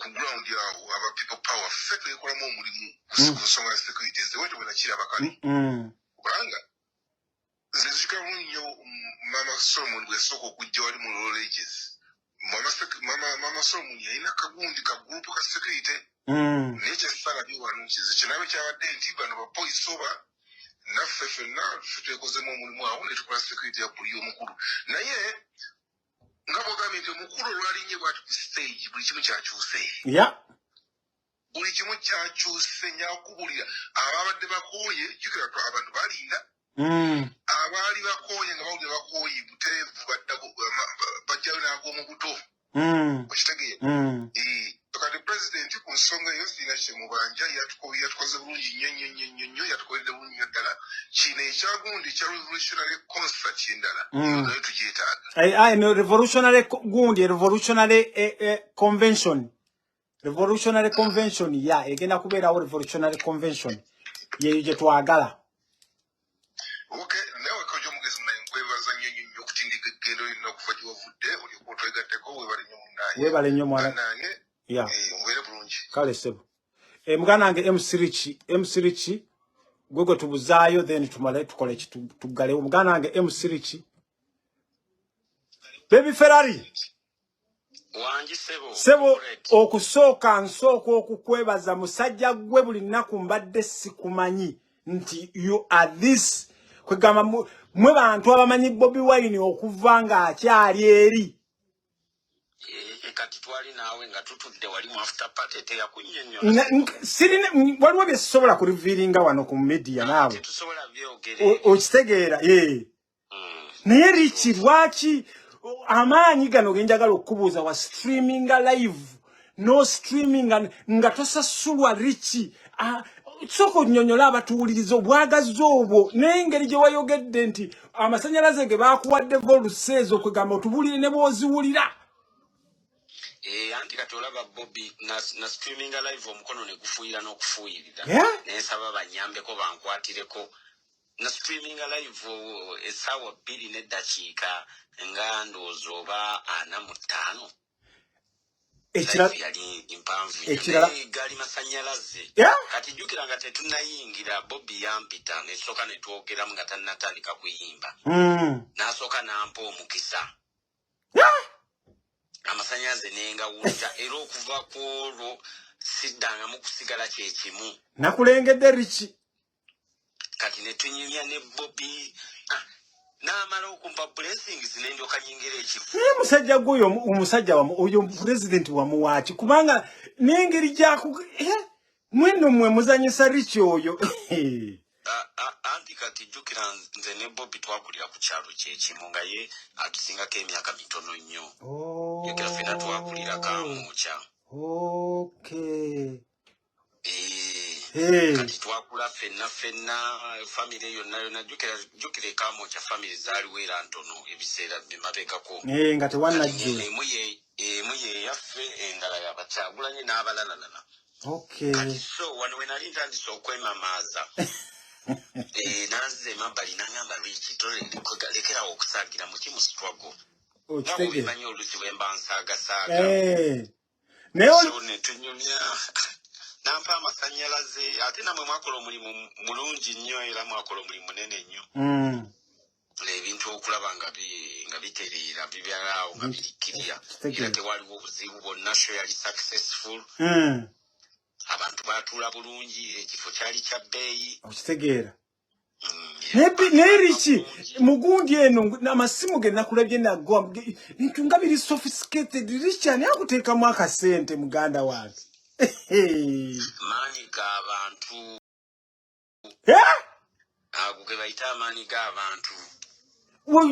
ku ground awo aba People Power, ffe twekolamu omulimu ku nsonga ya security. Nze wetyo bwe nakiraba kale, kubanga nze nzijukira bulungi nnyo, Mama Solomon bwe yasooka okujja wali mu Royal Ages, Mama Solomon yalina kagundi ka group ka security. Naye kyesalabye wano kize kinabe kyabadde nti bano bapoliisi oba naffe ffenna ffe twekozemu omulimu awo ne tukola security ya buli omukulu. Naye nga bwogambye nti omukulu olwalinnye bwati ku stage, buli kimu kyakyuse. Buli kimu kyakyuse. Njakubulira, ababadde bakooye, jjukira abantu balinda. Abaali bakooye nga bawulira bakooye butereevu, badda bajjayo n'ag'omu buto. Okitegeera? Kati pulezidenti ku nsonga eyo sirina kyemubanja, yatukoze bulungi nnyo nnyo nnyo nnyo nnyo, yatukoledde bulungi nnyo ddala. Kino ekyagundi ekya revolutionary concert endala, eyo nayo tugyetaaga. Ai, no, revolutionary gundi, revolutionary convention, revolutionary convention ya egenda kubeerawo. Revolutionary convention yeyo gye twagala. Okay. Webale nnyo munnaye. Webale nnyo mwana. Bannange, ya mubeere bulungi. Kale sebo. Muganda wange MC Rich, MC Rich, gwe gwe tubuzaayo, then tumale tukole ki, tuggalewo. Muganda wange MC Rich, Baby Ferrari. Wangi sebo. Sebo. Comrade. Okusooka nsooka okukwebaza, musajja gwe. Buli nnaku mbadde sikumanyi nti you are this. Kwegamba mwe bantu abamanyi Bobi Wine okuva ng'akyali eri. Kati twali naawe nga tutudde wali mu after party, teyakunnyonnyola? Sirina waliwo bye sisobola kurevealinga wano ku media naawe. Tetusobola byogera ebyo. Okitegeera, eh. Naye Rich, lwaki amaanyi gano genjagala okukubuuza, wa streaminga live, no streaminga nga tosasulwa? Rich, sooka onnyonnyola abatuwuliriza obwagazi obwo n'engeri gye wayogedde nti amasanyalaze ge baakuwadde volts ezo, kwegamba otubuulire ne bw'oziwulira. Anti kati olaba Bobi na streaminga live, omukono ne gufuuyira n'okufuuyirira. Nensaba banyambeko bankwatireko. Na streaminga live essaawa 2 neddakiika nga ndowooza oba 45. Live yali mpanvu nnyo, naye gaali masanyalaze. Kati jjukira nga tetunnayingira, Bobi yampita nesooka ne twogeramu nga tannatandika kuyimba. N'asooka n'ampa omukisa, amasanyalaze nengawulira, era okuva ku olwo siddangamu kusigala kyekimu. Nakulengedde, Rich. Kati ne tunyumya ne Bobi, n'amala okumpa blessings ne ndyoka nyingira ekifo. Naye musajja gwe oyo, omusajja wamu oyo pulezidenti wamuwaaki? Kubanga n'engeri gyaku mwenno mmwe muzanyisa Rich oyo. Anti kati jjukira nze ne Bobi twakulira ku kyalo kyekimu, nga ye atusingako emyaka mitono nnyo. Jjukira ffenna twakulira Kamwokya. Hey. Kati twakula ffenna ffenna, famire yonna yonna. Jjukira ekamwokya famire zaaliwo era ntono ebiseera bimabegako. Eh, nga Kati tewannajjula. Emu ye yaffe, endala yabakyagulanyi n'abalalalala. Kati so wano we nali ntandise okwemamaaza, nanziza emabbali nangamba, "Rich, lekerawo okusaagira muki mu struggle." Nga bwebimanyi oluusi bwe mba nsaagasaaga. Naye oli So ne tunyumya, nampa amasanyalaze, ate namwe mwakola omulimu mulungi nnyo, era mwakola omulimu munene nnyo. Ebintu okulaba nga bitereera, bibeeraawo nga birikkirira, era tewaliwo obuzibu bwonna. Show yali successful. Abantu batuula bulungi, ekifo kyali kya bbeeyi. Okitegeera. Naye Rich, mugundi eno amasimu ge nakulabye nago, bintu nga biri sophisticated. Rich, ani akuteekamu akasente, muganda wange? Maanyi g'abantu. Eh? Ago ge bayita amaanyi g'abantu.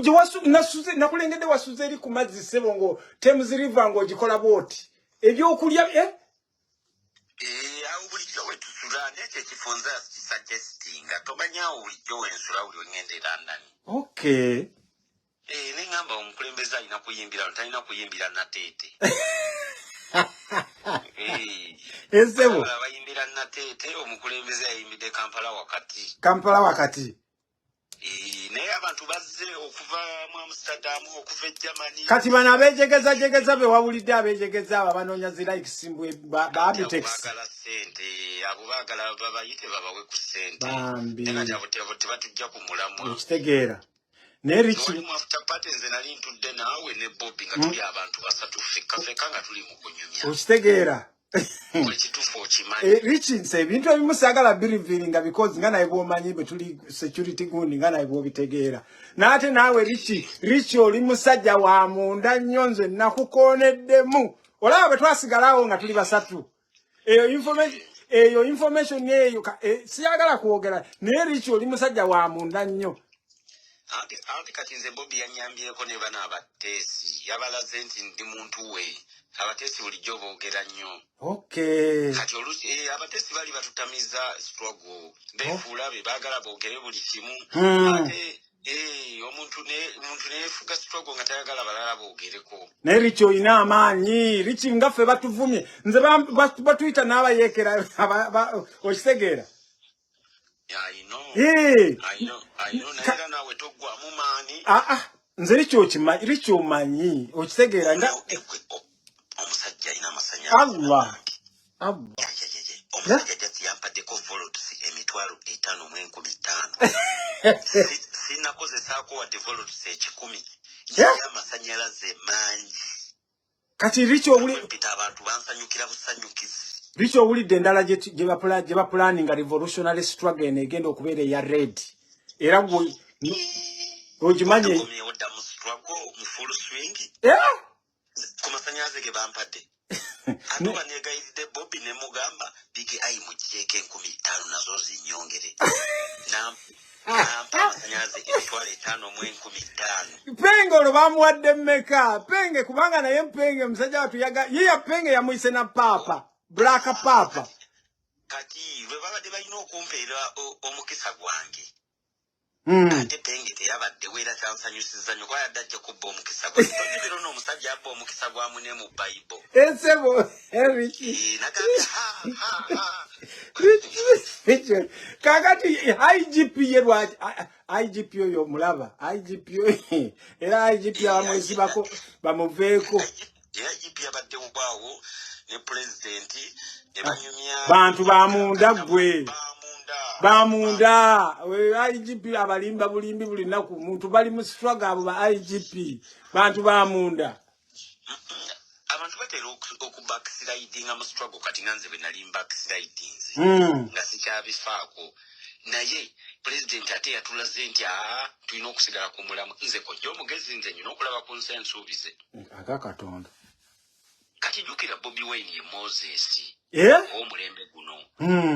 Gye nakulengedde wasuze eri ku mazzi, ssebo, ngo Thames River ng'ogikola bwoti, ebyokulya, eh? Awo bulijjo we tusula, nekyo ekifo nze kisuggestinga. Tomanyi awo bulijjo wensula buli wengenda e London. Neŋŋamba omukulembeze alina kuyimbira wano, talina kuyimbira Nateete. Esebo. Abalala bayimbira Nateete, omukulembeze yayimbidde Kampala wakati. Kampala wakati. Naye abantu bazze okuva mu Amsterdam, okuva e Germany. Kati bano abeejegezajegeza be wawulidde, abeejegeza abo abanoonya zi likes mbwe Kati abo ba Abitex. Baagala ssente, abo baagala babayite babawe ku ssente. Bambi. Naye kati abo tebatujja ku mulamwa. Okitegeera. Naye Rich, Wali mu after party, nze nali ntudde naawe ne Bobi nga tuli abantu basatu ffekka ffekka nga tuli mu kunyumya. Okitegeera. Buli kituufu okimanyi. Rich, nse ebintu ebimu saagala birevealinga because nga naye bw'omanyi bwe tuli security gundi, nga naye bw'obitegeera. N'ate naawe Rich, Rich oli musajja wa munda nnyo, nze nakukooneddemu. Olaba bwe twasigalawo nga tuli basatu. Eyo information eyo siyagala kwogera, naye Rich oli musajja wa munda nnyo. Anti kati nze Bobi yanyambyeko ne bano abateesi, yabalaze nti ndi muntu we. Abateesi bulijjo boogera nnyo. Kati oluusi abateesi bali batutamiza struggle, beefuula be baagala boogere buli kimu. Ate omuntu neyefuga struggle nga tayagala balala boogereko. Naye Rich olina amaanyi. Rich, nga ffe batuvumye, nze batuyita n'abayeekera okitegeera. I know. Eh, I know, I know, naye era naawe toggwamu maanyi. Ah, ah. Nze likyomanyi okitegeera nga Omusajja alina amasanyalaze. Allah. Bannange. Allah. Yayayaya, omusajja just yampaddeko volts 55,000. Sinakozesaako wadde volts 100. Yali amasanyalaze mangi. Kati Rich owuli Mpita abantu bansanyukira busanyukizi. Rich, owulidde endala gye bapulaninga revolutionary struggle eno egenda okubeera eya red, era gwe ogimanyi? Tukomyewo dda mu struggle mu full swing. Eh? Ku masanyalaze ge bampadde, ate oba negayiridde Bobi ne mugamba, "Big Eye, mugyeko 5,000 nazo zinyongere." Nampa amasanyalaze 55,000. Penge olwo bamuwadde mmeka Penge? Kubanga naye Mpenge musajja wattu yaga ye ya Penge yamuyise na paapa, Black Papa. Kati lwe babadde balina okumpeera omukisa gwange, ate Penge teyabaddewo, era kyansanyusiza nnyo kuba yadde ajja kubba omukisa gwange. Tojjukira ono omusajja abba omukisa gwa mune mu Bayibo? Esebo Rich. Nagambye, "Ha ha ha." Rich, kakati IGP ye lwaki IGP oyo omulaba? IGP oyo, era IGP abamwesibako bamuveeko. Era IGP yabaddewo awo ne pulezidenti ne banyumya. Bantu bamunda ggwe. Bamunda. Bamunda. IGP abalimba bulimbi buli nnaku, muntu bali mu struggle. Abo ba IGP bantu bamunda. Abantu batera okubackslidinga mu struggle. Kati nga nze bwe nali mbackslidinze nga sikyabifaako, naye pulezidenti ate yatulaze nti aa, tulina okusigala ku mulamu. Nze kojja omugezi, nze nyina okulaba ku nsi ensuubize. Aga Katonda. Kati jjukira Bobi Wine ye Moses Eh? ow'omulembe guno.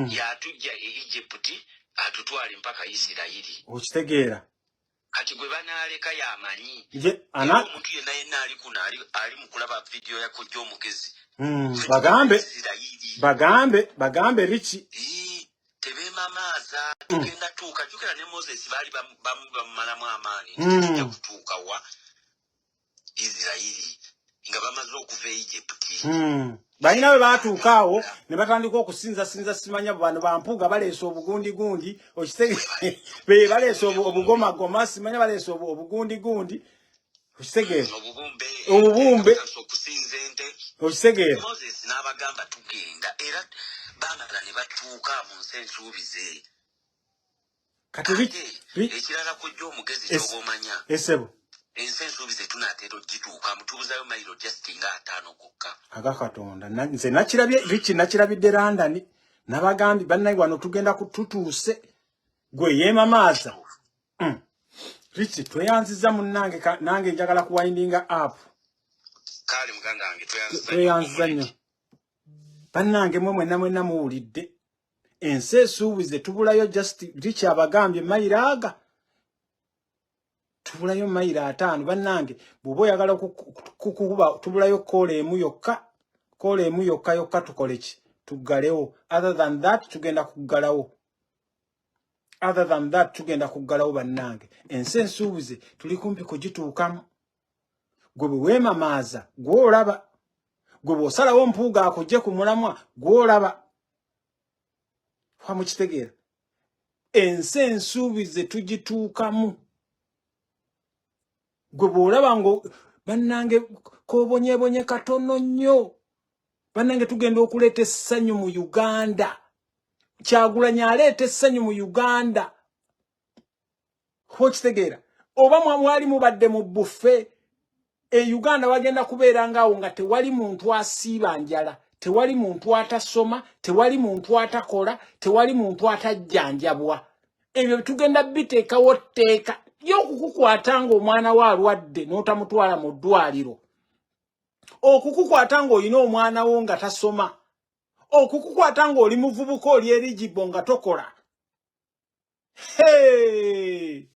Yatujja e Egypt, atutwale mpaka Isirayiri. Okitegeera. Kati gwe banaaleka yamanyi. Ye era ana omuntu yenna yenna ali kuno ali mu kulaba vidiyo ya kojja omugezi, ffe Bagambe. tugenda Isirayiri. Bagambe Rich. Ii, tebeemamaaza, tugenda tuuka. Jjukira ne Moses baali bamumalamu amaanyi nti tetujja kutuuka wa Isirayiri nga bamaze okuva e Egypt. Balina bwe baatuuka awo ne batandika okusinzasinza, simanya bano bampuuga baleese obugundigundi, okitegeera, be baleese obugomagoma, simanya baleese obugundigundigundi, okitegeera. Obubumbe. Obubumbe. Batandise okusinza ente. Okitegeera. Moses n'abagamba tugenda, era baamala ne batuuka mu nsi ensuubize. Kati ate ekirala kujja omugezi, kyoba omanya, esebo. Ensi ensuubize tunaatera ogituukamu, tubuzayo mayiro just nga 50 gokka. Aga Katonda. Nze nakirabye Rich, nakirabidde London, nabagambye bannaye wano tugenda tutuuse gwe yeemamaaza. Rich, tweyanziza munnange, nange njagala kuwindinga up. Kaali muganda wange, tweyanziza. Tweyanziza nnyo bannange, mwe mwenna mwenna muwulidde ensi esuubize tubulayo just, Rich abagambye mayiro aga, tubulayo mayiro 50. Bannange, bw'oba oyagala kukuba, tubulayo koola emu yokka, koola emu yokka yokka, tukole ki? Tuggalewo. Other than that tugenda kuggalawo, other than that tugenda kuggalawo. Bannange, ensi ensuubize tuli kumpi kugituukamu. Gwe bwe weemamaaza gw'olaba, gwe bw'osalawo Mpuuga akujje ku mulamwa gw'olaba, wamukitegeera. Ensi ensuubize tugituukamu. Gwe bw'olaba ngo bannange kobonyebonye katono nnyo, bannange tugenda okuleeta essanyu mu Uganda. Kyagulanyi aleeta essanyu mu Uganda, okitegeera? Oba mwali mubadde mu buffet e Uganda, wagenda kubeera ngaawo nga tewali muntu asiiba njala, tewali muntu atasoma, tewali muntu atakola, tewali muntu atajjanjabwa. Ebyo tugenda biteekawo tteeka y'okukukwata ng'omwana we alwadde n'otamutwala mu ddwaliro, okukukwata ng'olina omwana wo nga tasoma, okukukwata ng'oli muvubuka oli eligible nga tokola. Hey!